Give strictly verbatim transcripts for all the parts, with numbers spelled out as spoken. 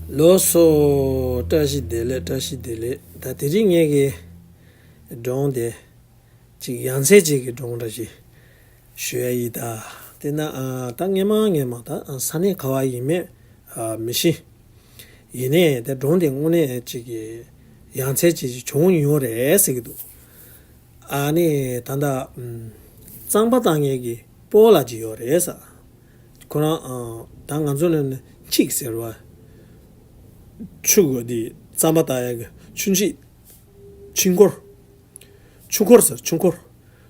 ལགས་སོ། བཀྲ་ཤིས་བདེ་ལེགས། བཀྲ་ཤིས་བདེ་ལེགས། ད་དེ་རིང་ངེད་ཀྱི་སྒྲུང་དེ་ཅིག་ཡ་མཚན་ཅན་གྱི་སྒྲུང་འདྲ་ཞིག་ཞུ་ཡ་ཡིན་ད། དེ་ན་ཨ་ད་སྔན་མ་སྔན་མ་ད་ས་གནས་ག་བ་ཡིན་མིན་ཨ་མི་ཤེས། ཡིན་ནའི་དེ་སྒྲུང་དེ་དངོས་གནས་ཅིག་གི་ཡ་མཚན་ཅན་ཞིག་བྱུང་ཡོད་རེད་ཟེར་གྱི་འདུག་ཨ་ནི་ད་ལྟ་ཨམ་རྩམ་པ་བཏགས་མཁན་གྱི་སྤོ་ལགས་ཅིག་ཡོད་རེད་ཟེར། ཁོ་རང་ཨ་ད་ང་ཚོ་ནས་ནི་ཁྱི་ཟེར་བ། ཆུ་གི་དེ་རྩམ་པ་བཏགས་ཡ་གི་ཆུ་འཁྱིལ། ཆུ་འཁོར། ཆུ་འཁོར་ཟེར། ཆུ་འཁོར།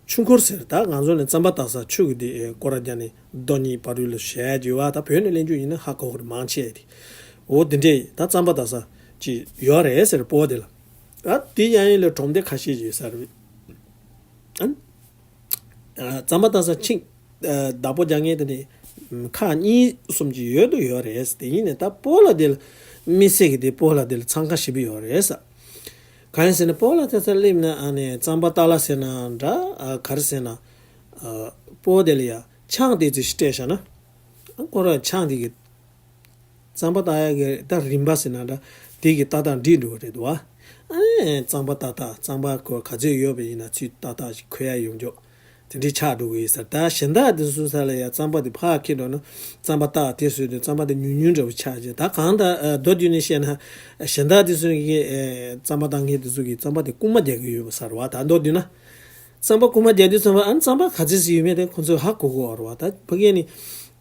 ཆུ་འཁོར་ཟེར། ད་ང་ཚོ་ནས་རྩམ་པ་བཏགས་ས་ཆུ་གི་དེ་སྐོར་ར་རྒྱག་ནས་རྡོ་གཉིས་བར་དུ་ལ་བཞག་རྒྱུ་བ། ད་བོད་ནས་གླེང་རྒྱུ་ཡིན་ན་ཧ་གོ་གི་རེད། མང་ཆེ་དེ། འོ་དེ་འདྲས་ད་རྩམ་པ་བཏགས་ས་ཅིག་ཡོད་རེད་ཟེར། སྤོ་དེ་ལ། ཨ་དེ་ཡང་ཡིན་ལ་གྲོང་སྡེ་ཁ་ཤས་ཅིག་ཟེར་བས། ཨ་ནི་རྩམ་པ་བཏགས་ས་ཆིང་ཨ་བདག་པོ་རྒྱག་མཁན་དེ་ནི་ཁག་གཉིས་གསུམ་ཅིག་ཡོད་དུ་ཡོད་རེད། དེ་ཡིན་ནས་ད་སྤོ་ལགས་དེ་ལ་མི་སེར་གྱི་དེ་སྤོ་ལགས་དེ་ལ་འཚང་ཁ་ཞེ་པོ་ཡོད་རེད་ཟེར། གང་ཡིན་ཟེར་ན་སྤོ་ལགས་དེ་ཚོ་སླེབས་ན་ཨ་ནི་རྩམ་པ་བཏགས་ལ་ཟེར་ན་འདྲ་ཨ་ག་རེ་ཟེར་ན་ཨ་སྤོ་དེ་ལ་ཡ་ཆང་དེ་ཚོ་ཞིག་སྤྲད་བཞག་ན་ཨ་ཁོ་རང་ཆང་དེ་གི་རྩམ་པ་བཏགས་ཡག་གི་ད་རིམ་པ་ཟེར་ན་འདྲ། དེ་གི་ཏག་ཏག་འགྲིག་འགྲོ་གི་རེད་འདུག་བ། ཨ་ནི་རྩམ་པ་བཏགས་ཏག་རྩམ་པ་ཁོ་ག་ཚོད་ཡོད་པ་ཡིན་ན་ཚུར་ཏག་ཏག་ཅིག་ཁོལ་ཡ་ཡོང་ཆོག་དེ་འདྲའི་ཆགས་འགྲོ་གི་ཡོད་ས་རེད། ད་གཞན་དག་དེ་ཚོ་ས་ལ་ཡ་རྩམ་པ་དེ་ཕར་འཁྱེར་འགྲོ་ན་རྩམ་པ་བཏགས་དེ་བཟོས་དུས་རྩམ་པ་དེ་ཉུང་ཉུང་འདྲ་བོ་ཆགས་ཀྱི། ད་གང་ལྟར་ཨ་མདོར་བསྡུས་ནས་བཤད་ན་གཞན་དག་དེ་ཚོ་གི་ཨ་རྩམ་པ་བཏགས་མཁན་དེ་ཚོ་གི་རྩམ་པ་དེ་རྐུ་མ་རྒྱག་གི་ཡོད་པ་ས་རེད་བ། ད་མདོར་བསྡུས་ན། རྩམ་པ་རྐུ་མ་རྒྱག་དུས་ཙམ་པ་ཨ་ནི་རྩམ་པ་ག་ཚོད་ཅིག་ཡོད་མེད་དེ་ཁོ་ཚོས་ཧ་གོ་གི་ཡོད་རེད་བ། ད་ཕ་གི་ནི་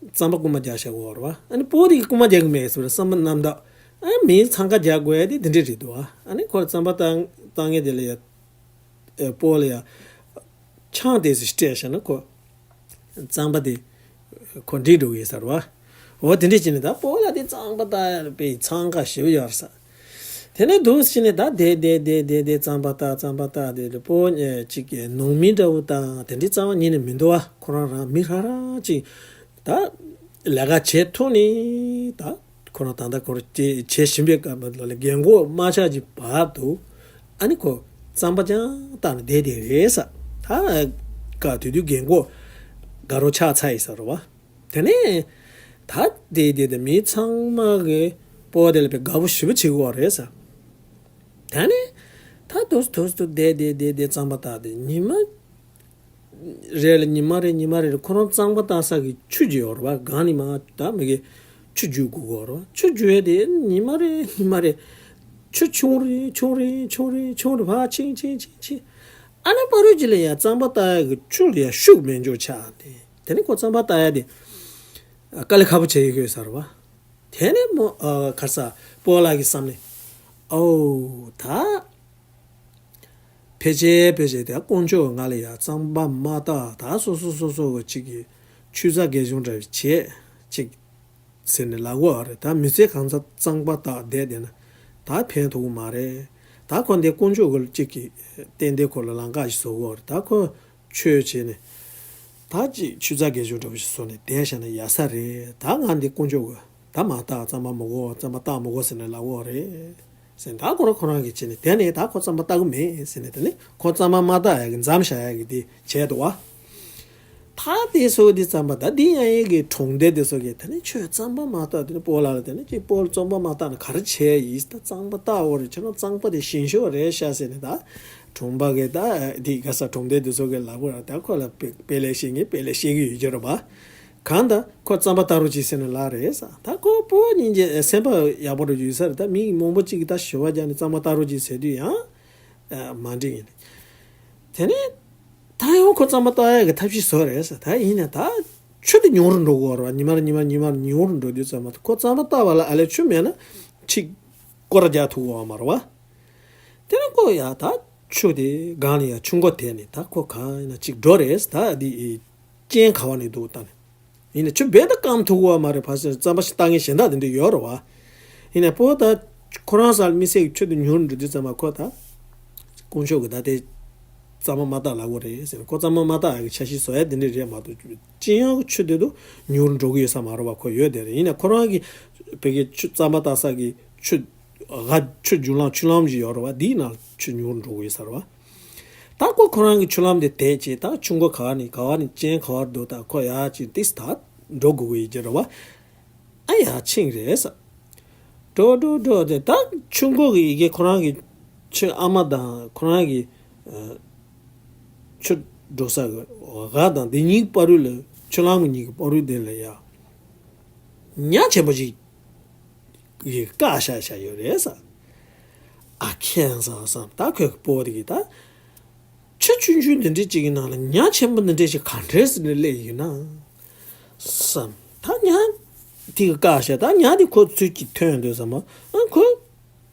རྩམ་པ་རྐུ་མ་རྒྱག་བཞག་གི་ཡོད་རེད་བ། ཨ་ནི་སྤོ་དེ་གིས་རྐུ་མ་རྒྱག་གི་མེད་ཟེར་བསམ་པ་རྣམ་དག་ཨ་ནི་མིའི་འཚང་ཁ་རྒྱག་དགོས་ཡ་དེ་དེ་འདྲས་རེད་འདུག་བ། ཨ་ནི་ཁོ་རྩམ་པ་བཏགས་བཏགས་མཁན་དེ་ལ་ཡ་ཨེ་སྤོ་ལ་ཡ་ཆང་དེ་ཚོ་སྤྲད་བཞག་ན་ཁོ་རྩམ་པ་དེ་ཁོ་འགྲིག་འགྲོ་གི་ཡོད་ས་རེད་བ། འོ་དེ་འདྲས་བྱས་ནས་ད་སྤོ་ལགས་དེ་རྩམ་པ་བཏགས་ཡ་ལ་དཔེ་འཚང་ཁ་ཞེ་པོ་ཡོད་རེད་ས། དེ་ནས་འདུག་སེ་བྱས་ནས་ད་བསྡད་བསྡད་བསྡད་བསྡད་བསྡད་རྩམ་པ་བཏགས་རྩམ་པ་བཏགས་དེ་ལ་སྤོ་ཨེ་ཅིག་གི་ནང་མི་འདྲ་བོ་དང་དེ་འདྲའི་རྩ་བ་ཉིད་ནས་མི་འདུག་བ། ཁོ་རང་རང་མི་ཧྲ་ཧྲ་ཅིག་ད་ལས་ཀ་བྱེད་ཐུབ་ནས་ད་ཁོ་རང་ད་ལྟ་ཁོ་རང་བྱེད་བྱེད་བཞིན་པའི་སྐབས་ལ་རྒན་གོག་དམག་ཆགས་ཀྱི་བར་དུ་ཨ་ནི་ཁོ་རྩམ་པ་རྐྱང་བཏགས་ནས་བསྡད་བསྡད་རེད་ས། ད་སྐབས་དེ་དུས་རྒན་གོག་དགའ་རོགས་ཆགས་ཚར་ཡིན་ས་རེད་བ། དེ་ནས་ད་དེ་དེ་དེ་མི་ཚང་མ་གི་སྤོ་དེ་ལ་དཔེ་དགའ་པོ་ཞེ་པོ་བྱེད་ཀྱི་ཡོད་རེད་ཟེར། ད་ནི་ད་དུས་དུས་དུ་བསྡད་བསྡད་བསྡད་བསྡད་རྩམ་པ་བཏགས་དེ་ཉི་མ་རེ་ལ་ཉི་མ་རེ་ཉི་མ་རེ་ལ་ཁོ་རང་རྩམ་པ་བཏགས་ས་གི་ཆུ་ཅིག་ཡོད་རེད་བ། སྒང་ནས་མར་ད་མི་གི་ཆུ་རྒྱུག་དགོས་ཀྱི་ཡོད་རེད་བ། ཆུ་རྒྱུག་ཡས་དེ་ཉི་མ་རེ་ཉི་མ་རེ་ཆུ་ཆུང་རེ་ཆུང་རེ་ཆུང་རེ་ཆུང་རེ་ཕར་ཕྱིན་ཕྱིན་ཕྱིན་ཕྱིན། ཨ་ནི་ཕ་རོལ་ཅིག་ལ་ཡ་རྩམ་པ་བཏགས་ཡ་གི་ཆུ་ལ་ཡ་ཤུགས་མེད་འཇོག་ཆགས་ཏེ། དེ་ནས་ཁོ་རྩམ་པ་བཏགས་ཡ་དེ་དཀའ་ལས་ཁག་པོ་བྱེད་ཀྱི་ཡོད་ས་རེད་བ། དེ་ནས་མོ་ཨ་ག་རེ་ཟ་སྤོ་ལགས་ཀྱི་བསམ་ནས་ཨོ་ད་ཕལ་ཆེར་ཕལ་ཆེར་དེ་དཀོན་མཆོག་ང་ལ་ཡ་རྩམ་པ་མ་བཏགས་ད་སོ་སོ་སོ་སོ་གི་ཅིག་གི་ཆུ་ཚ་རྒན་གཞོན་འདྲ་བའི་བྱེད་ཅིག་ཟེར་ནས་ལབ་ཀྱི་ཡོད་རེད། ད་མི་ཚེ་གང་ཚ་རྩམ་པ་བཏགས་བསྡད་བསྡད་ན་ད་ཕན་ཐོགས་ཀྱི་མ་རེད། ད་ཁོ་འདི་དཀོན་མཆོག་གི་གཅིག་གིས་ཏན་ཏན་ཁོ་ལ་ལམ་ཁ་ཞིག་བཟོ་གི་ཡོད་རེད། ད་ཁོ་ཆོས་བྱས་ནས་ད་ཅིག་ཆུ་ཚ་རྒན་གཞོན་འདྲ་བོ་ཞིག་བཟོ་ནས་བསྡད་བཞག་ན་ཡག་ས་རེད། ད་ང་འདི་དཀོན་མཆོག་གིས་ད་མ་བཏགས་རྩམ་པ་མི་དགོས་རྩམ་པ་བཏགས་མི་དགོས་ཟེར་ནས་ལབ་ཀྱི་ཡོད་རེད། ཟེར་ནས་ད་ཁོ་རང་ཁོ་རང་གིས་བྱས་ནས་དེ་ནས་ད་ཁོ་རྩམ་པ་བཏགས་ཀྱི་མེད་ཟེར་ནས་དེ་ནས་ཁོ་རྩམ་པ་མ་བཏགས་ཡག་གི་མཚམས་བཞག་ཡག་གི་དེ་བྱས་འདུག་བ། ད་དེ་སོ་དེ་རྩམ་པ་ད་འདི་ཡང་ཡིན་གི་གྲོང་སྡེ་དེ་སོ་གི་དེ་ནས་ཁྱོད་རྩམ་པ་མ་བཏགས་དེ་ནས་སྤོ་ལགས་ལ་དེ་ནས་ཅིག་སྤོ་ལགས་རྩམ་པ་མ་བཏགས་ན་ག་རེ་བྱས་ཡིན། ད་རྩམ་པ་བཏགས་འོ་རེད། ཁྱོད་རང་རྩམ་པ་དེ་ཞན་ཤོས་རེད་ཤག་ཟེར་ནས་ད་གྲོང་པ་གི་ད་དེ་ག་ས་གྲོང་སྡེ་དེ་སོ་གི་ལབ་དགོས་ར། ད་ཁོ་ལ་དཔེ་དཔེ་ལེགས་བཤད་ངས་དཔེ་ལེགས་བཤད་གི་ཡོད་ཀྱི་རེད་པ། གང་ལྟར་ཁོ་རྩམ་པ་བཏགས་རོགས་གྱིས་ཟེར་ནས་ལབ་རེད་ས། ད་ཁོ་སྤོ་སྙིང་རྗེ་སེམས་པ་ཡག་པོ་འགྲོ་རྒྱུ་ཡོད་ས་རེད། ད་མི་མང་པོ་གཅིག་གིས་ད་ཞུ་བ་རྒྱག་ནས་རྩམ་པ་བཏགས་རོགས་གྱིས་ཟེར་དུས་ཡང་ཨ་མ་འགྲིག་ཡིན། དེ་ནས་ད་ཡང་ཁོ་རྩམ་པ་བཏགས་ཡག་གི་ཐབས་ཤེས་བཟོས་རེད་ཟེར། ད་ཡིན་ནའི་ད་ཆུ་དེ་ཉུང་རུ་འགྲོ་གི་ཡོད་རེད་བ། ཉི་མ་རེ་ཉི་མ་རེ་ཉི་མ་རེ་ཉུང་རུ་འགྲོ་དུས་ཙམ་པ་ཁོ་རྩམ་པ་བཏགས་པ་ལ་ཨ་ལས་ཆུ་མེད་ན་ཅིག་སྐོར་ར་རྒྱག་ཐུབ་ཀྱི་ཡོད་མ་རེད་བ། དེ་ནས་ཁོ་ཡ་ད་ཆུ་དེ་སྒང་ལ་ཡ་ཆུ་མགོ་དེད་ནས་ད་ཁོ་གང་ཡིན་ན་ཅིག་འགྲོ་རེད། ད་འདི་རྐྱེན་ག་བ་ནས་འདུག་ད་ནི། ཡིན་ནའི་ཆུ་རྦད་དེ་སྐམ་ཐུབ་ཀྱི་ཡོད་མ་རེད། ཕ་སེར་རྩམ་པ་ཞིག་བཏགས་མཁན་གཞན་དག་དེ་འདྲ་ཡོད་རེད་བ། ཡིན་ནའི་སྤོ་ད་ཁོ་རང་ས་ལ་དམིགས་བསལ་གྱི་ཆུ་དེ་ཉུང་རུ་འགྲོ་དུས་ཙམ་པ་ཁོ་ད་དཀོན་མཆོག་གིས་ད་དེ་རྩམ་པ་མ་བཏགས་ལབ་ཀྱི་རེད་ཟེར་ནས་ཁོ་རྩམ་པ་མ་བཏགས་ཡག་གི་འཆར་གཞི་བཟོ་ཡ་དེ་འདྲ་རེད་མ་གཏོགས་སྤྱི་ཡོངས་ཀྱི་ཆུ་དེ་དུ་ཉུང་རུ་འགྲོ་གི་ཡོད་ས་མ་རེད་བ། ཁོ་ཡོད་དེ་རེད། ཡིན་ནའི་ཁོ་རང་གི་བོད་ཀྱི་ཆུ་རྩམ་པ་བཏགས་ས་གི་ཆུ་ག་ཆུ་རྒྱུན་ལམ་ཆུ་ལམ་ཞིག་ཡོད་རེད་བ། དེའི་ནང་ཆུ་ཉུང་རུ་འགྲོ་གི་ཡོད་ས་རེད་བ། ད་ཁོ་ཁོ་རང་གི་ཆུ་ལམ་དེ་དེད་བྱས་ད་ཆུ་མགོ་ག་བ་ནས་ག་བ་ནས་རྐྱེན་ག་བར་འདུག་ད་ཁོ་ཡར་ཅིག་ཏིས་ད་འགྲོ་དགོས་ཀྱི་ཡོད་ཀྱི་རེད་བ། ཨ་ཡ་ཆིང་རེད་ས། འགྲོ་འགྲོ་འགྲོ་དེ་ད་ཆུ་འགོ་གི་ཡི་གེ་ཁོ་རང་གི་ཆུ་ཨ་མ་དང་ཁོ་རང་གི་ཆུ་འགྲོ་ས་གི་འོ་ག་དང་དེ་གཉིས་བར་རུ་ལ་ཆུ་ལམ་གཉིས་ཀྱི་བར་རུ་དེ་ལ་ཡ་ཉ་ཆེན་པོ་ཞིག་གི་བཀག་བཞག་བཞག་ཡོད་རེད་ས། ཨ་ཁྱེད་ས་བསམ། ད་ཁོས་སྤོ་དེ་གི་ད་ཆུ་ཆུང་ཆུང་འདི་འདྲས་ཅིག་གི་ནང་ལ་ཉ་ཆེན་པོ་འདི་འདྲས་ཞིག་ག་འདྲས་སེ་སླེབས་ཡོད་ན་བསམ། ད་ཉ་དེ་གི་བཀག་བཞག་ད་ཉ་དེ་ཁོ་ཚུར་གྱིས་ཐོན་འདུག་བསམ། ཨ་ཁོ་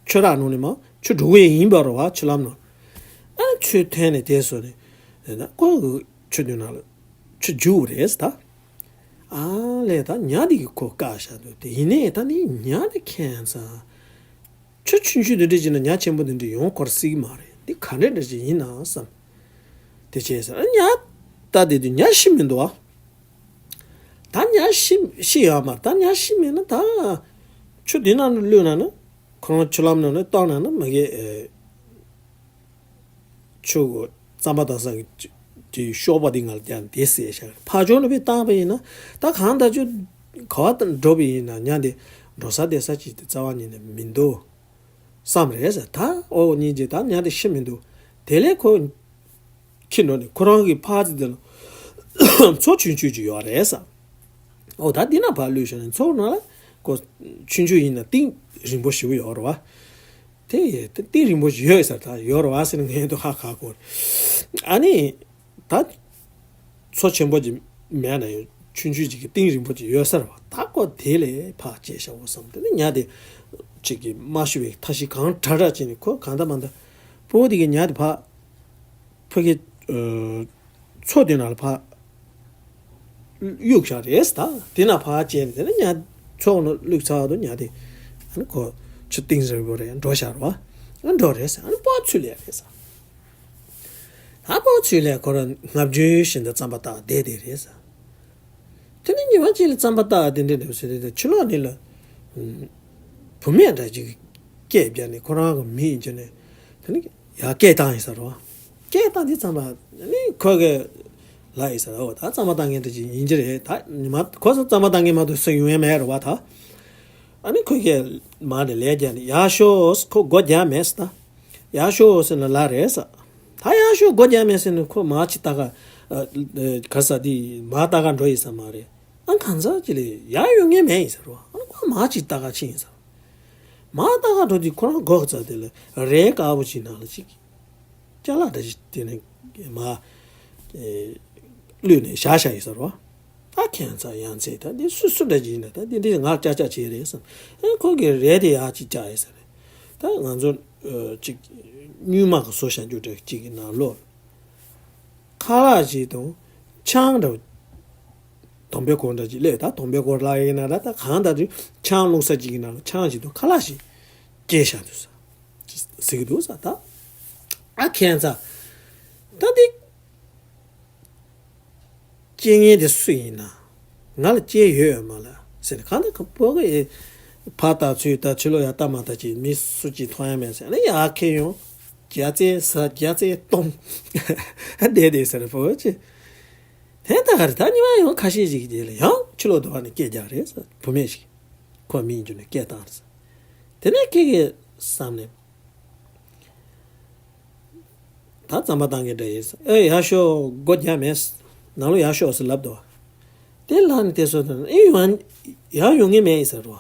ཆུ་རགས་ནང་ནས་མར་ཆུ་འགྲོ་གི་ཡིན་པ་རེད་བ། ཆུ་ལམ་ནང་ཨ་ཆུ་ཐོན་ནས་དེ་སོ་ནས་ཁོ་ཆུ་དེ་ནང་ལ་ཆུ་རྒྱུག་རེད་ད། ཨ་ལས་ད་ཉ་དེ་གི་ཁོ་བཀག་བཞག་འདུག་དེ་ཡིན་ནའི་ད་ནི་ཉ་དེ་ཁྱད་མཚར། ཆུ་ཆུང་ཆུང་དེ་འདྲས་ཅིག་ན་ཉ་ཆེན་པོ་དེ་འདྲས་ཡོང་འཁོར་སྲིད་ཀྱི་མ་རེད། འདི་ག་འདྲས་འདྲས་ཅིག་ཡིན་ན་བསམ། དེ་བྱས་ཟེར་ཉ་ད་དེ་དུས་ཉ་ཤི་མི་འདུག་ཨ། ད་ཉ་ཤི་ཤི་ཡོད་མ་རེད། ད་ཉ་ཤི་མེད་ན་ད་ཆུ་དེ་ནང་ལ་བླུགས་ན་ན་ཁོ་རང་ཆུ་ལམ་ནང་ལ་བཏང་ན་ན་མ་གི་ཆུ་གོ་རྩམ་པ་བཏང་ས་གི་གཤོག་པ་དེ་ང་ལ་ཀྱང་དེ་ཟེར་ཤག་ཕར་ཕྱོགས་ནས་བས་བཏང་བ་ཡིན་ན་ད་གང་ལྟར་ཆུ་ག་བ་འགྲོ་བ་ཡིན་ན་ཉ་དེ་འགྲོ་ས་བསྡད་ས་ཅིག་དེ་རྩ་བ་ཉིད་ནས་མི་འདུག་བསམ་རེད་ཟེར། ད་ཨོ་གཉིས་ཀྱིས་ད་ཉ་དེ་ཤི་མི་འདུག་དེ་ལས་ཁོ་ཁྱི་འགྲོ་ནས་ཁོ་རང་གི་ཕར་ཚུར་དེ་ལ་མཚོ་ཆུང་ཆུང་ཅིག་ཡོད་རེད་ཟེར། ཨོ་ད་འདི་ན་ཕར་བླུགས་ཤོག་ནས་མཚོ་ནང་ལ་ཁོ་ཆུང་ཆུང་ཡིན་ན་གཏིང་རིང་པོ་ཞེ་པོ་ཡོད་རེད་བ། དེ་ཡི་དེ་གཏིང་རིང་པོ་ཞིག་ཡོད་ས་ད་ཡོད་རེད་བ་ཟེར་ནས་ངས་དུ་ཧ་ཁ་གོ། ཨ་ནི་ད་མཚོ་ཆེན་པོ་ཅིག་མེད་ན་ཡང་ཆུང་ཆུང་ཅིག་གི་གཏིང་རིང་པོ་ཅིག་ཡོད་ས་རེད་བ། ད་ཁོ་དེ་ལས་ཕར་བཅད་བཞག་འོ་བསམ། དེ་ནི་ཉ་དེ་ཅིག་གིས་མ་ཤི་བའི་ཐབས་ཤེས་གང་དྲག་དྲག་བྱས་ནས་ཁོ་གང་ལྟར་མ་ལྟར་སྤོ་དེ་གི་ཉ་དེ་ཕར་ཕ་གི་མཚོ་དེ་ནང་ལ་ཕར་གཡུག་བཞག་རེད་ད། དེ་ན་ཕར་བཅད་ནས་དེ་ནས་ཉ་ཚོགས་ནང་བླུགས་ཚར་དུས་ཉ་དེ་ཨ་ནི་ཁོ་ཆུ་གཏིང་ཟབ་པོ་རེད་འགྲོ་ཤར་བ། ཨ་འགྲོ་རེད་ཟེར། ཨ་ནི་སྤོ་ཚུར་སླེབས་རེད་ཟེར། ད་སྤོ་ཚུར་སླེབས་ཁོ་རང་ལྔ་བཅུ་བཞིན་དུ་རྩམ་པ་བཏགས་བསྡད་བསྡད་རེད་ཟེར། དེ་ནས་ཉི་མ་གཅིག་ལ་རྩམ་པ་བཏགས་དེ་འདྲ་འདྲ་ཟེར་དེ་ཕྱི་ལོགས་ནས་ལ་བུད་མེད་འདྲ་ཅིག་སྐད་བརྒྱབ་ནས་ཁོ་རང་གི་མི་ཡིན་ཅེ་ནས་དེ་ནས་ཡར་སྐད་བཏང་ཡིན་ཟེར་རོ། སྐད་བཏང་དུས་ཙམ་པ་ནི་ཁོ་གི་ལ་ཡིན་ཟེར་རོ། ད་རྩམ་པ་བཏང་མཁན་དེ་ཅིག་ཡིན་གྱི་རེད། ད་ཉི་མ་ཁོ་ཚོ་རྩམ་པ་བཏང་མཁན་མ་གཏོགས་སུ་ཡོང་ཡ་མེད་རེད་བ་ད། ཨ་ནི་ཁོ་གི་མ་ནི་ལས་རྒྱག་ནི་ཡག་ཤོས་ཁོ་སྒོ་རྒྱག་མེད་ཟེར་ད། ཡག་ཤོས་ཟེར་ན་ལ་རེད་ཟེར། ད་ཡག་ཤོས་སྒོ་རྒྱག་མེད་ཟེར་ནི་ཁོ་མ་ཅི་ལྟ་ག་ག་ས་དེ་མ་ལྟ་ག་འགྲོ་ཡིན་ས་མ་རེད། ཨ་གང་ཟག་ཅིག་ལས་ཡག་ཡོང་ངེས་མེད་ཡིན་ཟེར་རོ། ཨ་ཁོ་མ་ཅི་ལྟ་ག་ཕྱིན་ཡིན་ཟེར། མ་ལྟ་ག་འགྲོ་དུས་ཁོ་རང་སྒོ་ག་ཚ་དེ་ལ་རས་དཀར་པོ་ཅིག་ནང་ལ་ཅིག་ཅ་ལག་འདྲ་ཞིག་དེ་ནས་མ་ཨེ་བླུགས་ནས་བཞག་བཞག་ཡིན་ཟེར་རོ། ད་ཁྱད་མཚར་ཡང་ཚེ་ད་འདི་སུ་སུ་འདྲ་ཞིག་ཡིན་ན་ད་འདི་འདི་ང་ལྕག་ལྕག་བྱས་རེད་བསམ། ཨེ་ཁོ་གི་རས་དེ་ཡག་ཅིག་བཅག་ཡིན་ཟེར་རེད། ད་ང་ཚོ་ཨེ་ཅིག་སྨྱུག་མ་གི་བཟོ་བཞག་རྒྱུ་འདྲ་ཅིག་གི་ནང་ལོགས་ཁ་ལག་ཅིག་དང་ཆང་འདྲ་དོམ་པའི་སྒོར་འདྲ་ཅིག་སླེབས། ད་དོམ་པའི་སྒོར་ལ་ཡིན་ན་ད་ད་གང་ལྟར་དུ་ཆང་བླུགས་ས་ཅིག་གི་ནང་ལ་ཆང་ཅིག་དང་ཁ་ལག་ཞིག་སྐྱེལ་བཞག་འདུག་ས། ཟེར་གྱི་འདུག་ས། ད་ཨ་ཁྱད་མཚར། ད་འདི་སྐྱེལ་མཁན་དེ་སུ་ཡིན་ན། ང་ལ་སྐྱེལ་ཡོད་ཡོད་མ་ལ་ཟེར་ནས་གང་ལྟར་ཁ་སྤོ་གི་ཕ་ལྟ་ཚུལ་ལྟ་ཕྱི་ལོགས་ཡར་ལྟ་མ་ལྟ་ཅིག་མི་སུ་གཅིག་མཐོང་ཡ་མེད་ཟེར་ནས་ཡར་ཁྱེར་ཡོང་། རྒྱ་རྩེ་ས་རྒྱ་རྩེ་སྟོང་བསྡད་བསྡད་ཟེར་སྤོ་ཅི། དེ་ལྟ་ག་རེ་ད་ཉི་མ་ཡང་ཁ་ཤས་ཤིག་དེ་ལ་ཡང་ཕྱི་ལོགས་དུ་བ་ནས་སྐད་རྒྱག་རེད་ཟེར། བུད་མེད་ཞིག་ཁོ་མིང་བརྗོད་ནས་སྐད་བཏང་རེད་ཟེར། དེ་ནས་ཁྱེད་ཀྱིས་བསམ་ནས་ད་རྩམ་པ་བཏང་མཁན་འདྲ་ཡིན་ཟེར། ཨེ་ཡག་ཤོས་སྒོ་རྒྱག་མེད་ཟེར། ནང་ལོགས་ཡག་ཤོས་ཟེར་ལབ་འདུག་དེ་ལ་ནི་དེ་ཚོ་དང་ཨེ་ཡོང་ཡག་ཡོང་ངེས་མེད་ཟེར་རོ།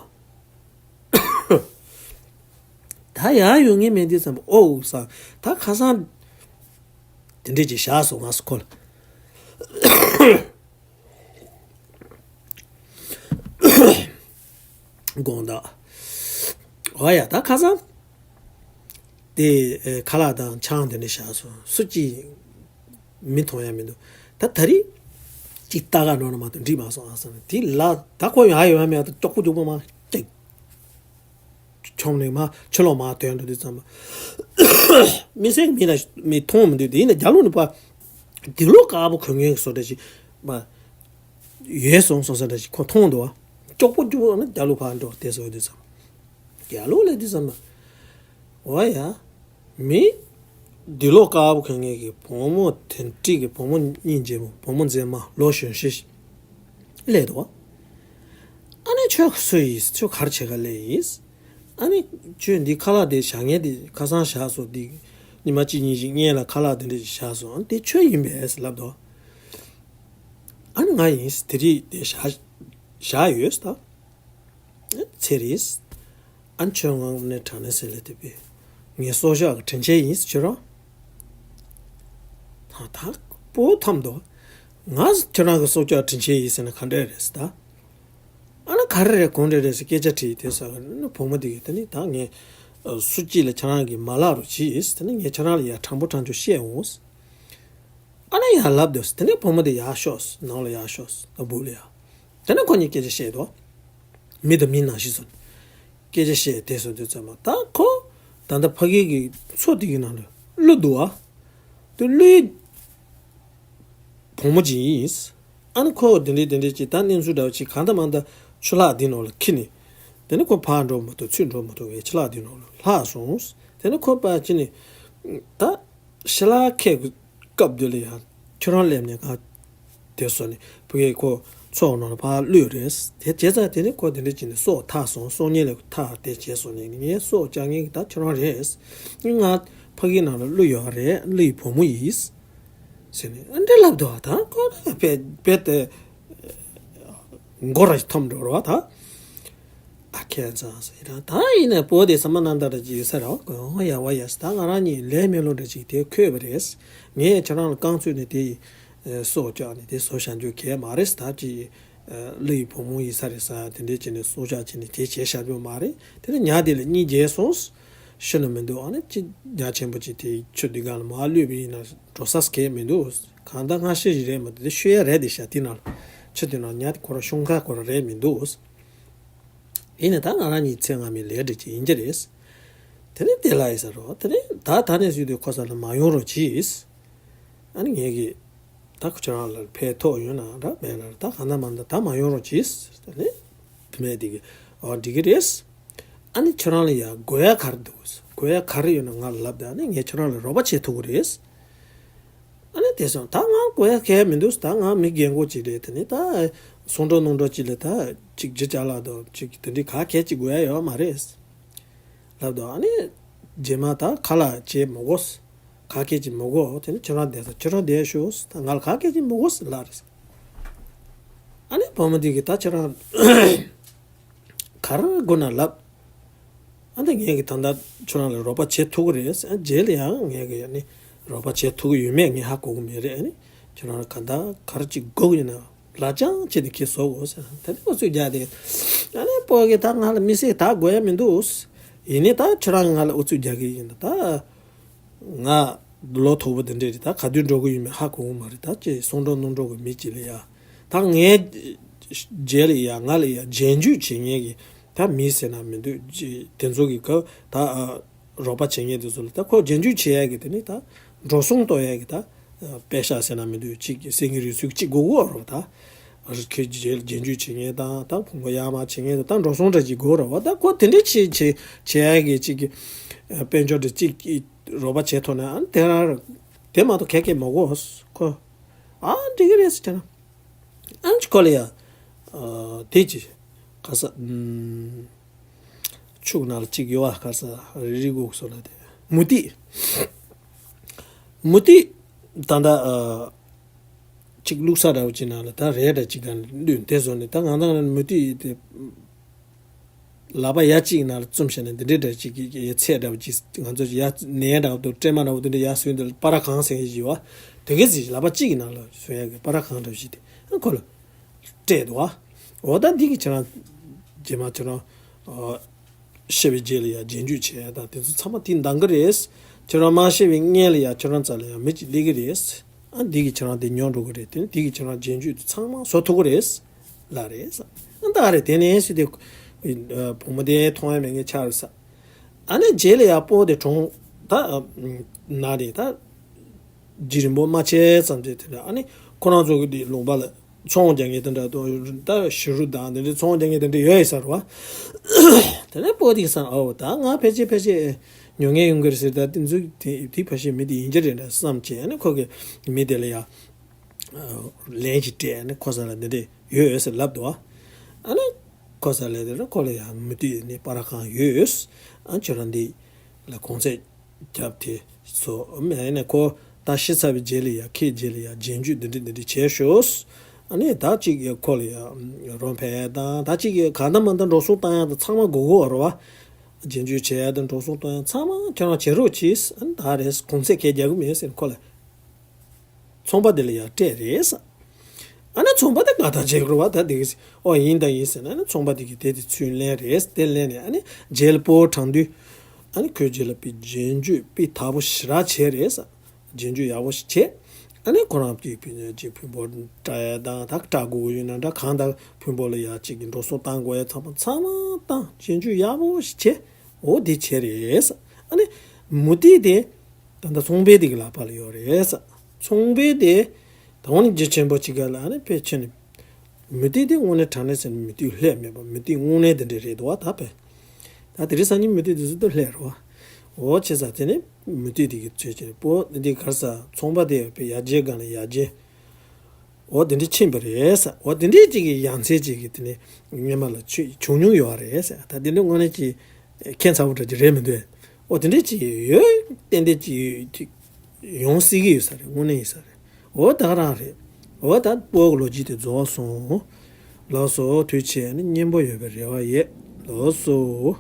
ད་ཡག་ཡོང་ངེས་མེད་དུས་ཙམ་པ་ཨོ་ས་ད་ཁ་སང་དེ་འདྲས་ཀྱི་བཞག་སོང་ང་སོ་ཁོ་ལ། དགོངས་དག་འོ་ཡ་ད་ཁ་སང་དེ་ཨེ་ཁ་ལག་དང་ཆང་དེ་འདྲས་བཞག་སོང་སུ་གཅིག་མི་མཐོང་ཡ་མི་འདུག་ད་ད་རེས་གཅིག་ལྟ་ག་འགྲོ་ན་མ་གཏོགས་འགྲིག་མ་སོང་ཨ་བསམ་ནས་དེ་ལ་ད་ཁོ་ཡང་ཨ་ཡོད་མ་མེད་ད་ཅོག་པོ་ཅོག་པོ་མ་ཅིག་ཆོམ་ནས་མ་ཕྱི་ལོགས་མ་ཐོན་འགྲོ་དུས་ཙམ་པ། མི་སེང་མི་ལ་མི་མཐོང་མི་འདུག་དེ་ཡིན་ན་རྒྱ་ལུགས་ནི་པ་དེ་ལོ་དཀར་པོ་གོན་མཁན་གྱི་བཟོ་འདྲ་ཞིག་མ་ཡོད་སོང་སོང་ས་འདྲ་ཞིག་ཁོ་མཐོང་འདུག་བ། ཅོག་པོ་ཅོག་པོ་ན་རྒྱ་ལུགས་ཕར་འགྲོ་དེ་བཟོ་དུས་ཙམ་པ། རྒྱ་ལུགས་ལ་དུས་ཙམ་པ། འོ་ཡ། མི། འདི་ལོ་དཀར་པོ་གོན་མཁན་གྱི་བུ་མོ་དེ་འདྲས་ཀྱི་བུ་མོ་སྙིང་རྗེ་མོ་བུ་མོ་མཛེས་མ་ལོ་གཞོན་ཤོས་ཤིག་སླེབས་འདུག་བ། ཨ་ནི་ཁྱོད་སུ་ཡིན་ཁྱོད་ག་རེ་བྱེད་ག་སླེབས་ཡིན། ཨ་ནི་ཁྱོད་འདི་ཁ་ལག་དེ་བཞག་མཁན་དེ་ཁ་སང་བཞག་སོང་། འདི་ཉི་མ་གཅིག་གཉིས་ཤིག་སྔོན་ལ་ཁ་ལག་དེ་འདྲ་ཞིག་བཞག་སོང་། ཨ་ནི་དེ་ཁྱོད་ཡིན་པས་ལབ་དོ། ཨ་ནི་ང་ཡིན། དེ་རིང་དེ་བཞག་བཞག་ཡོད་ད། ཚེ་རིང་། ཨ་ནི་ཁྱོད་ང་ནས་དྲང་ནས་ཟེར་ལས་དེ་པས། ངའི་སྲོག་ཆགས་ཀྱི་དྲིན་ཆེན་ཡིན་ཟེར་ཁྱོད་རང་། ད་ད་པོ་ཐམ་དོ། ང་ཁྱོད་རང་གི་སྲོག་ཆགས་དྲིན་ཆེན་ཡིན་ཟེར་ན་ག་འདྲ་རེད་ཟེར་ད། ཨ་ན་ག་རེ་རེད་གང་འདྲ་རེད་ཟེར་སྐད་ཆ་དྲིས་དེ་ས་ནི་བུ་མོ་དེ་གིས་དེ་ནི་ད་ངས་སུ་གཅིག་ལ་ཁྱེད་རང་གིས་མ་ལབ་རོགས་གྱིས། དེ་ནི་ངས་ཁྱེད་རང་ལ་ཡ་དྲང་པོ་དྲང་ཆོག་བཤད་འོང་། ཨ་ན་ཡ་ལབ་འདུག་དེ་ནི་བུ་མོ་དེ་ཡར་ཤོག་ནང་ལ་ཡར་ཤོག་ད་སྦུག་ལ་ཡ། དེ་ནི་ཁོ་གཉིས་སྐད་ཆ་བཤད་འདུག་མི་དང་མི་ནང་བཞིན་སོང་། སྐད་ཆ་བཤད་དེ་སོང་དུས་ཙམ་པ་ད་ཁོ་ད་ལྟ་ཕ་གི་གི་མཚོ་དེ་གི་ནང་ལ་ཀླུ་འདུག་ཨ། དེ་ཀླུའི་བུ་མོ་ཅིག་ཡིན། ཨ་ནི་ཁོ་དེ་འདྲའི་དེ་འདྲའི་ཅིག་ད་གནས་ཚུལ་འདྲ་བ་ཅིག་གང་ལྟར་མང་ལྟར་ཆུ་ལྷག་འདི་ནང་ལ་འཁྱེར་ནས། དེ་ནི་ཁོ་ཕར་འགྲོ་མ་ཐུབ་ཚུར་འགྲོ་མ་ཐུབ་པའི་ཆུ་ལྷག་འདི་ནང་ལ་ལྷག་སོང་། དེ་ནི་ཁོ་ཕར་ཕྱིན་ནས་ད་ཞལ་ལག་ཁྱེར་གི་སྐབས་དེ་ལ་ཡང་ཁྱོད་རང་སླེབས་ནས་ག་དེ་སོང་ནས་ཕ་གིར་ཁོ་མཚོ་ནང་ལ་ཕར་བླུགས་རེད། དེ་བྱས་ཙང་དེ་ནི་ཁོ་དེ་འདྲ་བྱས་ནས་སྲོག་ཐར་སོང་། སྲོག་ཉེན་ལས་ཐར་དེ་བྱས་སོང་ནས་ངའི་སྲོག་བཅད་མཁན་གྱི་ད་ཁྱོད་རང་རེད། ང་ཕ་གིའི་ནང་ལ་ཀླུ་ཡོད་རེད། ཀླུ་ཡི་བུ་མོ་ཡིན། ཟེར་ནས་ཨ་འདྲ་ལབ་འདུག་ད་ཁོ་རང་རྦད་རྦད་དེ་མགོ་ར་འཐོམ་འགྲོ་ར་བ་ད། ཨ་ཁྱེད་ཚང་ཟེར་ཡ་ད་ཡིན་ནའི་བོད་དེ་ས་མ་ནང་ད་ར་ཅིག་ཡོད་ས་ར་བ་ཡ་བ་ཡ་ད་ང་རང་གཉིས་ལས་མེད་ལོ་འདྲ་ཅིག་དེ་འཁོད་པ་རེད། ངས་ཁྱེད་རང་ལ་རྐང་ཚུད་ནས་དེ་སྲོག་བཅད་ནས་དེ་བཟོ་བྱ་རྒྱུ་གལ་མ་རེད། ད་ཅིག་ཀླུ་ཡི་བུ་མོ་ཡིན་ས་རེད་ས་དེ་འདྲས་བྱས་ནས་སྲོག་ཆགས་བྱས་ནས་དེ་བྱས་བཞག་རྒྱུ་མ་རེད། དེ་ནས་ཉ་དེ་ལ་གཉིད་རྒྱལ་སོང་། ཤི་ནི་མི་འདུག་ཨ་ནི་ཅི་ཉ་ཆེན་པོ་ཅིག་དེ་ཆུ་འདི་སྒང་ལ་མར་བླུགས་པ་ཡིན་ན་འགྲོ་ས་གས་མི་འདུག་གང་ལྟར་སྔ་ཕྱི་ཞིག་རེད་མ་གཏོགས་དེ་ཤོད་ཡ་རེད་དེ་ཤ་དེ་ནང་ལ་ཆུ་དེ་ནང་ཉ་དེ་ཁོ་རང་ཤོང་ཁ་ཁོ་རང་རེད་མི་འདུག་ཡིན་ནའི་ད་ང་རང་གཉིས་ཚེ་སྔ་མའི་ལས་འབྲས་ཅིག་ཡིན་གྱི་རེད། དེ་ནས་དེ་ལ་ཡིན་ས་རོ་དེ་ནས་ད་ད་ནས་བཟོས་དུས་ཁོ་ས་ལ་མ་ཡོང་རོགས་གྱིས། ཨ་ནི་ངས་ཀྱིས་ད་ཁོ་ཁྱེད་རང་ལ་ཕན་ཐོགས་ཡོད་ན་འདྲ་མེད་ན་ད་གང་ན་མ་འདྲ་ད་མ་ཡོང་རོགས་གྱིས། དེ་ནས་དེ་མེད་དེ་གི་ཨོ་འགྲིག་གི་རེད། ཨ་ནི་ཁྱོད་རང་ལ་ཡ་དགོས་ཡ་ག་རེ་འདུག་དགོས་ཡ་ག་རེ་ཡོད་ན་ང་ལ་ལབ་དང་། ཨ་ནི་ངས་ཁྱོད་རང་ལ་རོགས་པ་བྱེད་ཐུབ་ཀྱི་རེད། ཨ་ནི་དེ་སོང་ད་ང་དགོས་ཡ་གལ་མི་འདུག་ད་ང་མི་རྒན་གོག་ཅིག་རེད། དེ་ནི་ད་སོང་འགྲོ་ནང་འགྲོ་ཅིག་ལ་ད་ཅིག་ཅི་ཅ་ལག་དང་ཅིག་དེ་འདྲའི་ག་གལ་ཅིག་དགོས་ཡ་ཡོད་མ་རེད། ལབ་དང་། ཨ་ནི་རྗེས་མ་ད་ཁ་ལག་བྱེད་མི་དགོས། ག་གལ་ཅིག་མི་དགོས། དེ་ནི་ཁྱོད་རང་བསྡད་ས་ཁྱོད་རང་བསྡད་ཤོག་ད་ང་ལ་ག་གལ་ཅིག་མི་དགོས་ལབ་རེད། ཨ་ནི་བུ་མོ་འདི་གིས་ད་ཁྱོད་རང་ག་རེ་དགོས་ན་ལབ། ཨ་ནི་ངས་ཀྱི་ད་ལྟ་ཁྱོད་རང་ལ་རོགས་པ་བྱེད་ཐུབ་ཀྱི་རེད། ཨ་རྗེས་ལ་ཡང་ངས་ཀྱི་ནི་རོགས་པ་བྱེད་ཐུབ་ཀྱི་ཡོད་མེད་ངས་ཧ་གོ་གི་མེད་རེད། ཨ་ནི་ཁྱོད་རང་ལ་ག་ད་ག་རེ་ཅིག་དགོས་ཀྱི་ཡོད་ན་ལ་ཅང་བྱེད་དེ་ཁྱེད་བཟོ་དགོས་ཟེར། དེ་ནས་ཨུ་ཚུགས་རྒྱག་དེ། ཨ་ནི་སྤོ་གི་ད་ང་ལ་མི་སེར་ད་དགོས་ཡ་མི་འདུག་ཡིན་ནའི་ད་ཁྱོད་རང་ང་ལ་ཨུ་ཚུགས་རྒྱག་གི་ཡིན་ད། ང་ལོ་མཐོ་པོ་དེ་འདྲས་རེད། ད་ག་དུས་འགྲོ་གི་ཡོད་མེད་ཧ་གོ་གི་མ་རེད། ད་ཅེས་སོང་འགྲོ་ནང་འགྲོ་གི་མི་ཅིག་ལ་ཡ། ད་ངའི་རྗེས་ལ་ཡ་ང་ལ་ཡ་རྗེས་འཇུག་བྱེད་མཁན་གྱི་ད་མི་ཟེར་ན་མི་འདུག་ཅེས་དེ་ཚོ་གི་སྐབས་ད་ཨ་རོགས་པ་བྱེད་མཁན་དེ་ཚོ་ལ་ད་ཁོ་རྗེས་འཇུག་བྱེད་ཡ་གི་དེ་ནི་ད་འགྲོ་སོང་གཏོང་ཡ་གི་ད་པེ་ཤ་ཟེར་ན་མི་འདུག་ཅིག་སེང་གེ་རུས་ཚུགས་ཅིག་དགོས་གོ་རོགས་ད། ཁྱེད་རྗེས་རྗེས་འཇུག་བྱེད་མཁན་དང་ད་ཕུང་པོ་ཡར་མར་བྱེད་མཁན་དང་ད་འགྲོ་སོང་འདྲ་ཅིག་དགོས་རེད་བ། ད་ཁོ་དེ་འདྲ་བྱེད་བྱེད་བྱེད་ཡ་གི་ཅིག་གི་དཔལ་འབྱོར་འདྲ་ཅིག་གི་རོགས་པ་བྱེད་ཐུབ་ན་ཨ་ནི་དེ་རང་དེ་མ་གཏོགས་ག་གེ་མ་དགོས་ཁོ། ཨ་འགྲིག་གི་རེད་ཟེར་བྱས་ན། ཨ་ནི་ཁོ་ལ་ཡ་དེ་ཅི་ག་ས་ཕྱུགས་ནང་ལ་ཅིག་ཡོད་བ། ག་ས་རི་རི་གུག་སོགས་ལ་དེ་མུ་ཏིག་མུ་ཏིག་ད་ལྟ་ཨ། གཅིག་བླུགས་ས་འདྲ་བོ་ཅིག་ནང་ལ་ད་རས་འདྲ་ཅིག་ག་བླུགས་དེ་བཟོ་ནས་ད་ང་དང་མུ་ཏིག་དེ་ལག་པ་ཡ་གཅིག་ནང་ལ་བཙུམས་བྱས་ནས་འདི་འདྲའི་འདྲ་ཅིག་གི་ཡ་ཚད་འདྲ་བོ་ཅིག་ང་ཚོ་ཡ་ནས་འདྲ་བོ་དེ་འདྲ་སྤྲེལ་མ་འདྲ་བོ་དེ་འདྲ་ཡ་བཟོས་འདི་ལ་པ་ར་གང་ཟེར་གྱི་ཡོད་བ། དེ་གའི་ཟིག་ལག་པ་གཅིག་གི་ནང་ལ་བཟོ་ཡ་གི་པ་ར་གང་འདྲ་བོ་ཞིག་དེ་ཁོ་ལ་སྤྲད་འདུག་བ། འོ་ད་འདི་གི་ཁྱེད་རང་རྗེས་མ་ཁྱེད་རང་ཤི་བའི་རྗེས་ལ་ཡ་རྗེས་འཇུག་བྱེད་ཡ་དང་དེ་ཚོ་ཚང་མ་དེ་འདང་གི་རེད། ཁྱེད་རང་མ་ཤི་བའི་སྔོན་ལ་ཡ་ཁྱེད་རང་རྩ་ལ་ཡ་མི་གཅིག་སླེབས་ཀྱི་རེད། ཨ་འདི་གིས་ཁྱེད་རང་དེ་ཉོ་འགྲོ་གི་རེད། དེ་ནི་འདི་གིས་ཁྱེད་རང་རྗེས་འཇུག་དེ་ཚང་མ་བཟོ་ཐུབ་ཀྱི་རེད་ལ་རེད་ས། ཨ་ད་རེད་དེ་ནས་སུ་དེ་བུ་མོ་དེ་མཐོང་ཡ་མེད་མཁན་ཆགས་རེད་ས། ཨ་ནི་རྗེས་ལ་ཡ་སྤོ་དེ་གྲོངས་ད་ན་རེད་ད། རྗེས་རིང་པོ་མ་ཆད་ཙམ་དེ་དེ་འདྲ་ཨ་ནི་ཁོ་རང་ཚོ་གི་དེ་ལུང་པ་ལ་ཚོང་རྒྱག་མཁན་དེ་འདྲ་དང་ད་ཞི་རུ་དང་དེ་འདྲའི་ཚོང་རྒྱག་མཁན་དེ་འདྲ་ཡོད་ཡོད་ས་རེད་བ། དེ་ནས་སྤོ་དེ་གིས་བསམ། ཨོ་ད་ང་ཕལ་ཆེར་ཕལ་ཆེར་ཉོ་མཁན་ཡོང་གི་རེད་ཟེར། ད་དེ་ཚོ་དེ་དེ་ཕལ་ཆེར་མི་དེ་ཡིན་གྱི་རེད་འདྲ་བསམ་བྱས་ཨ་ནི་ཁོ་གི་མི་དེ་ལ་ཡ་ལན་ཞིག་སྤྲད་ཨ་ནི་ཁོ་ས་ལ་འདི་འདྲ་ཡོད་ཡོད་ཟེར་ལབ་འདུག་བ། ཨ་ནི་ ཁོ་ས་ལས་དེ་ར་ཁོ་ལ་ཡང་མུ་ཏིག་ནི་སྤར་གང་ཡོད། ཨ་ཁྱོད་རང་འདི་ལ་གོང་ཚད་རྒྱབ་དེ་ཚོ་མེད་ནས་ཁོ་ད་ཤི་ཚར་བའི་རྗེས་ལ་ཡང་ཁེ་རྗེས་ལ་ཡང་རྗེས་འཇུག་འདི་འདྲ་འདི་འདྲ་བྱས་ཤོག་ཨ་ནི་ད་གཅིག་གིས་ཁོ་ལ་ཡང་རོ་འཕེན་ཡ་དང་ད་གཅིག་གིས་གང་ལྟར་མ་ལྟར་འགྲོ་སོང་བཏང་ཡ་དང་ཚང་མ་དགོས་དགོས་བ་རེད་བ། རྗེས་འཇུག་བྱས་ཡ་དང་འགྲོ་སོང་བཏང་ཡ་ཚང་མ་ཁྱོད་རང་བྱེད་རོགས་གྱིས། ཨ་ནི་ད་རེས་གོང་ཚད་ཁེ་རྒྱག་གི་མེད་ཟེར་ཁོ་ལ། ཚོང་པ་དེ་ལ་ཡང་སྤྲད་རེད་ས། ཨ་ནི་ཚོང་པ་དེ་ང་ད་བྱེད་དགོས་རེད་བ། ད་དེ་གིས་ཨོ་ཡིན་ད་ཡིན་ཟེར་ན། ཨ་ནི་ཚོང་པ་དེ་གིས་དེ་དེ་ཚུར་ལེན་རེད། དེ་ལེན་ནས་ཨ་ནི་རྗེས་ལ་སྤོ་བོ་དྲངས་དུས། ཨ་ནི་ཁོས་རྗེས་ལ་པི་རྗེས་འཇུག་པི་དག་པོ་ཞེ་དྲག་བྱས་རེད་ས། རྗེས་འཇུག་ཡག་པོ་ཞིག་བྱས། ཨ་ནི་ཁོ་རང་པི་པི་ཅིག་ཕུང་པོ་སྐྲག་ཡ་དང་ད་སྐྲག་དགོས་ཡོད་ན་འདྲ་གང་ད་ཕུང་པོ་ལ་ཡ་གཅིག་གི་འགྲོ་སོང་བཏང་དགོས་ཡ་ཚང་མ་ཚང་མ་བཏང་རྗེས་འཇུག་ཡག་པོ་ཞིག་བྱས། འོ་དེ་བྱས་རེད་ས། ཨ་ནི་མུ་ཏིག་དེ། ད་ལྟ་ཚོང་པའི་དེ་གི་ལག་པ་ལ་ཡོད་རེད་ས། ཚོང་པའི་དེ། ད་འོ་ནི་རྒྱུ་ཆེན་པོ་གཅིག་ག་ལ་ཨ་ནི་ཕལ་ཆེར་ནི། མུ་ཏིག་དེ་དངོས་གནས་དྲང་གནས་ཟེར་ན་མུ་ཏིག་ལྷད་མེད་པ་མུ་ཏིག་དངོས་གནས་དེ་འདྲ་རེད་འདུག་བ་ད་དཔེ། ད་དེ་རིང་སང་ཉིན་མུ་ཏིག་དེ་ཚོ་ད་ལྷད་རེད་བ། འོ་བྱས་ཙང་དེ་ནི་མུ་ཏིག་དེ་གི་ཚོད་ཀྱི་པོ་འདི་གར་ས་ཚོང་པ་དེ་ཡོད་པའི་ཡར་རྒྱས་སྒང་ལ་ཡར་རྒྱས། འོ་དེ་འདྲ་ཕྱིན་པ་རེད་ཟེར། འོ་དེ་འདྲའི་ཅིག་གི་ཡ་མཚན་ཅིག་གི་དེ་ནི་སྔོན་མ་ལ་ཆུ་བྱུང་མྱོང་ཡོད་རེད་ཟེར། ད་དེ་འདྲ་དངོས་གནས་ཅིག་ཁྱད་མཚར་པོ་འདྲ་ཅིག་རེད་མི་འདུག་འོ་དེ་འདྲ་ཅིག་ཡོད་ཏན་ཏན་ཅིག་ཡོང་སྲིད་ཀྱི་ཡོད་ས་རེད། དངོས་གནས་ཡིན་ས་རེད། འོ་ད་ག་རང་རེད། འོ་ད་སྤོ་བོ་གི་ལོ་རྒྱུས་དེ་རྫོགས་སོང་། ལགས་སོ། དུས་ཆེ་ནི་སྙན་པོ་ཡོད་པའི་རེ་བ་ཡོད། ལགས་སོ།